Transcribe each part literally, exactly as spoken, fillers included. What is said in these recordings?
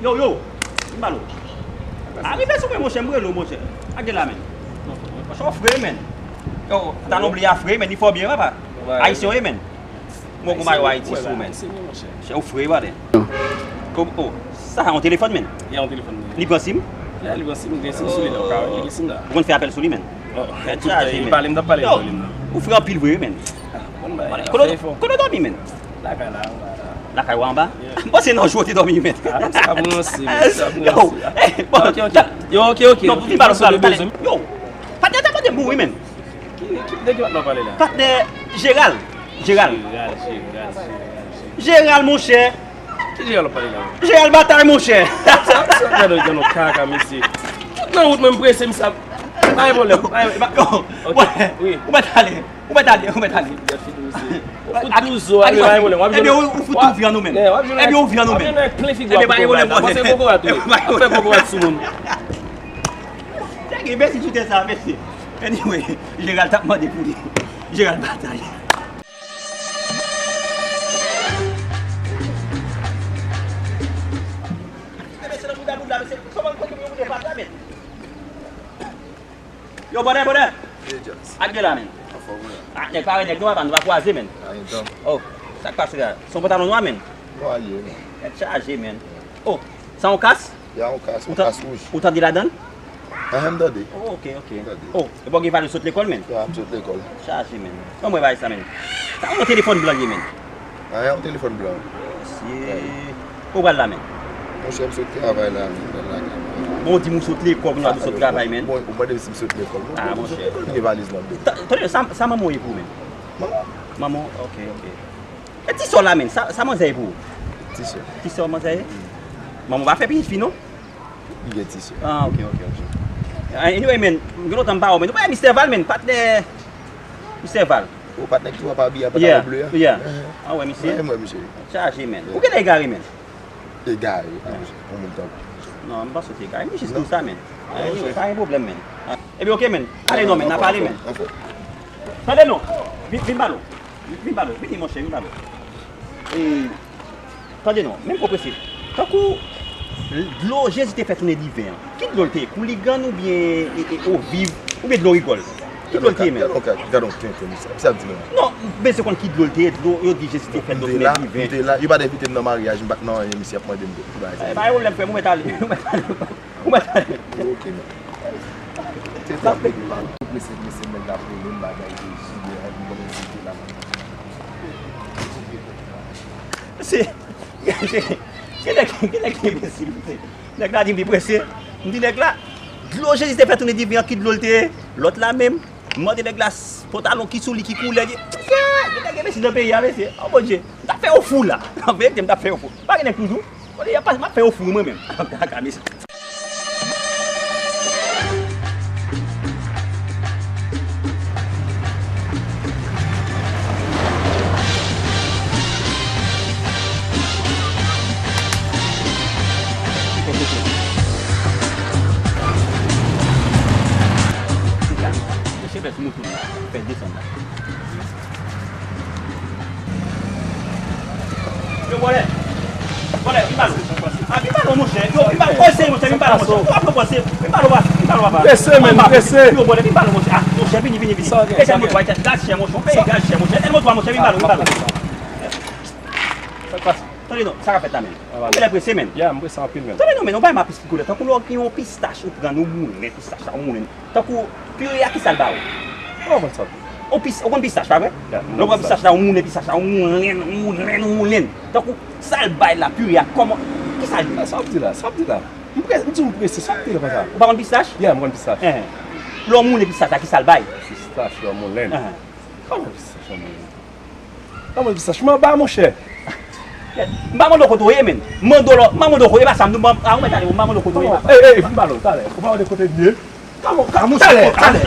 Yo, yo, m pale w. A rive sou mwen, monchè, m rele w, monchè. Ak de la, men. Monchè, w fre, men. Yo, talon ble a fre, men, li fò byen, papa. Ayisyen w ye, men. Mwen gon mayo Ayiti sou, men. Monchè, w fre, brother. Ko-, oh, sa, yon telefòn, men. Li pran sim? Li pran sim, li gen sim sou li, la, ou ka wè, li gen sim la. Ou konn fè apèl sou li, men? Tèt chaje, men. Yo, ou fre anpil vre, men. Kote w dòmi, men? Lakay la, anba la. Lakay ou anba? M panse nan jou ou te dòmi, men. Sa pou ranse, men, sa pou ranse. Yo, ok, ok. Yo, ok, ok. Non, vin pale, vin pale. Yo, patnè ta mande m pou wi, men. Ki, ki, de ki patnè w pale la? Patnè Jeral. Jeral. Jeral, Jeral, Jeral. Jeral, monchè. Ki Jeral w ap pale la? Jeral Batay, monchè. Sa, sa, gade, gade, kaka, mesye. Tout nan wout, mwen, m prese, m sa. Pa gen pwoblèm, pa gen, pa, ok, wi. Ou mèt ale, ou mèt ale, ou mèt ale. Ou fout touzo, pa gen pwoblèm. Ebyen, ou, ou fout tou vi an nou menm. Ebyen, ou vi an nou menm. Ebyen, pa gen pwoblèm, brother. Fè kokorat, wi. Fè kokorat sou moun. Tèg enbesil chitè sa, mesye. Anyway, Jeral t ap mande pou li. Jeral Batay. Yo, brother, brother. Ak de la, men. Ah, nèg pa wè nèg nou, papa, nou pa kwaze, men. Oh, sa k pase la? Se yon pantalon nwa, men. Nwa l ye, men. Tèt chaje, men. Oh, sa yon kas? Ya, yon kas, yon kas wouj. Ou tande ladan l? Enhen, m tande. Oh, ok, ok. M tande. Oh, epi w gen valè sot lekòl, men? Ya, m sot lekòl. Chaje, men. Ban mwen bagay sa, men. Sa yon telefòn blan l ye, men? Enhen, yon telefòn blan. Mesye. Ou pral la, men? Monchè, m sot travay la, men, m pral lakay mwen. Bon, ou di m ou sot lekòl, nou ap sot travay, men. Bon, ou mande m si m sot lekòl. Ah, monchè. Lekòl, m gen valiz mwen. Tande, sa, sa manman w ye pou ou, men? Manman? Manman w, ok, ok. E ti sè w la, men, sa, sa manzè ye pou ou? Ti sè. Ti sè w manzè ye? Manman w pa fè pitit fi, non? Li gen ti sè. Ah, ok, ok, ok. Ah, anyway, men, m gen lontan m pa wè w, men. Nou pa wè Mistè Val, men, patnè Mistè Val. Ou patnè ki tou ap abiye an pantalon ble a? Yeah. Ah, wè, misye. Mwen, mwen, misye. Chaje, men. Ou genlè egare, men. Egare, yon moun tankou. Non, m panse w te egare. M jis di w sa, men. Anyway, pa gen pwoblèm, men. Ebyen, ok, men. Ale non, men, n a pale, men. Tande non. Vin, vin pale w. Vin pale w. Vini, monchè, vin pale w. E, tande non, menm pwofesè. Tankou dlo Jezi te fè tounen diven an. Ki dlo l te ye? Kouligann oubyen, e, e, eau vive, oubyen dlo rigòl? Ki dlo l te ye menm? Gade yon ka, gade yon tenten, misye. Misye ap di menm. Non, m bezwen konn ki dlo l te ye, dlo, yo di Jezi te fè dlo tounen diven. M te la, m te la, yo pa t envite m nan maryaj, m pa t nan anyen, misye ap mande m pou bagay sa. E, pa gen pwoblèm, frè m, ou mèt ale, ou mèt ale. Ou mèt ale. Ok, men. Te ta pede pa. Ou prese, prese, nèg la ap rele m, bagay de jide, m konnen si te la. Se, se, se nèg, se nèg enbesil, mesye. Nèg la di m li prese. M di nèg la, dlo Jezi te fè tounen diven an, ki dlo l te ye? Lòt la menm, m mande nèg la, s-, pantalon ki sou li, ki koulè li ye. Mesye, gen nèg enbesil nan peyi a, mesye. Oh, Bondye, m t ap fè yo fou la. An verite, m t ap fè yo fou. Pa gen nèg toujou. Kote y ap pase, m ap fè yo fou mwen menm. Kaka, mesye. Mesye, fè sou mouton la. Fè desann la. Yo, bòlè. Bòlè, vin pale w. Ah, vin pale w, monchè. Yo, vin pale w. Prese, monchè, vin pale w, monchè. Ou ap prese. Vin pale w, vin pale w, papa. Prese, men, prese. Yo, bòlè, vin pale w, monchè. Ah, monchè, vini, vini, vini. Gaz chè, monchè. Gaz chè, monchè. Vin pale w, vin pale w. Sa k pase? Tande non, sa k ap fèt la, men. Ou genlè prese, men. Ya, m prese anpil, men. Tande non, men, yon bagay m ap esplike w la. Tankou lè w gen yon pistach, ou pran, ou moulen pistach la, ou moulen. Tankou pire a, kisa l ba ou? Kòman w konn sa? Ou pis-, ou konn pistach, pa vre? Lè w pran pistach la, ou moulen pistach la, ou moulen, ou moulen, ou moulen. Tankou sa l bay la, pire a, kòman, kisa l ye? Sa w ap di la? Sa w ap di la? M pre-, m di w m prese, sa w ap di la konsa? Ou pa konn pistach? Yeah, m konn pistach. Enhen. Lè w moulen pistach la, kisa l bay? Pistach, lè w moulen. Enhen. Kòman pistach, lè w moulen? Kòman pistach? M anba, monchè. M pa mande w kote w ye, men. M mande w lò, m pa mande w kote, e pa sa, m, m, a, ou mèt ale, m pa mande w kote w ye, papa. Ey, ey, vin pale w, talè. Ou pa mande kote m ye? Kòman, kòman, talè, talè.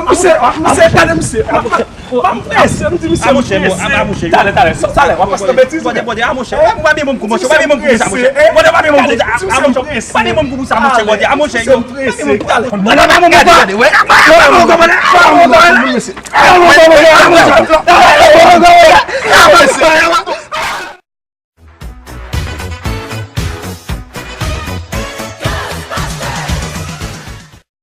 Misye, misye, talè, misye. M prese, m di misye, m prese. Talè, talè, talè, w ap pase nan betiz. Bòdè, bòdè, a, monchè. Ou pa byen bon kou, monchè. Ou pa byen bon kou pou sa, monchè. Bòdè, ou pa byen bon kou pou sa, a, monchè. Ou pa byen bon kou pou sa, monchè, bòdè, a, monchè. Yo, ou pa byen bon kou pou sa, monchè. Bòdè, ou pa byen bon kou pou sa, monchè.